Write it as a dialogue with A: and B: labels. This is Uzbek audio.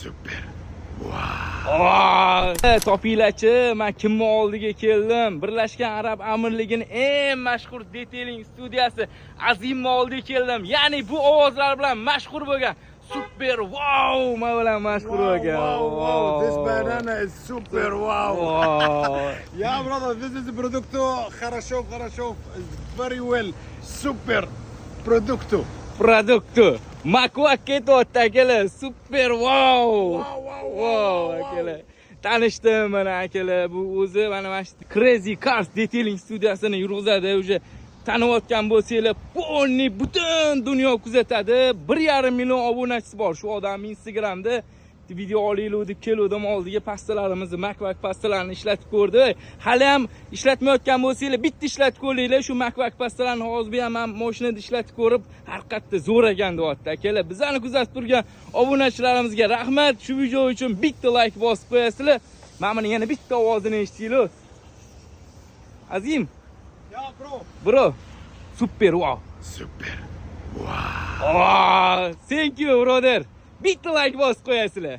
A: Super.
B: Oh, topinglarchi, man kimni oldiga keldim? Birlashgan Arab Amirligining eng mashhur detailing studiyasi Azimni oldiga keldim. Ya'ni bu ovozlar bilan mashhur bo'lgan Super Wow ma bilan mashhur bo'lgan.
A: Wow. This banana is super wow.
B: Wow.
A: Yeah, brother, this is producto хорошо, хорошо. It's very well. Super producto.
B: Продукто. Makvak ketyapti, akalar. Super wow.
A: Wow.
B: Akalar. Tanishdim mana, akalar. Bu o'zi mana shu Crazy Cars Detailing studiyasini yurg'izadi. Уже taniyotgan bo'lsanglar, полный butun dunyo kuzatadi. 1,5 million obunachisi bor shu odam Instagramda. Video olaylik deb keluvdim oldiga, pastalarimizni, Makvak pastalarni ishlatib ko'rdi. Hali ham ishlatmayotgan bo'lsanglar, bitta ishlatib ko'ringlar shu Makvak pastalarni. Hozir bu ham man mashinada ishlatib ko'rib, haqiqatda zo'r ekan deyapti, akalar. Bizani kuzatib turgan obunachilarimizga rahmat. Shu video uchun bitta layk bosib qo'yasizlar. Mana buni yana bitta ovozini eshitinglar. Azim.
A: Yeah, bro.
B: Bro, super wow.
A: Super.
B: Oh, thank you, brother. Bitta layk bosib qo'yasizlar.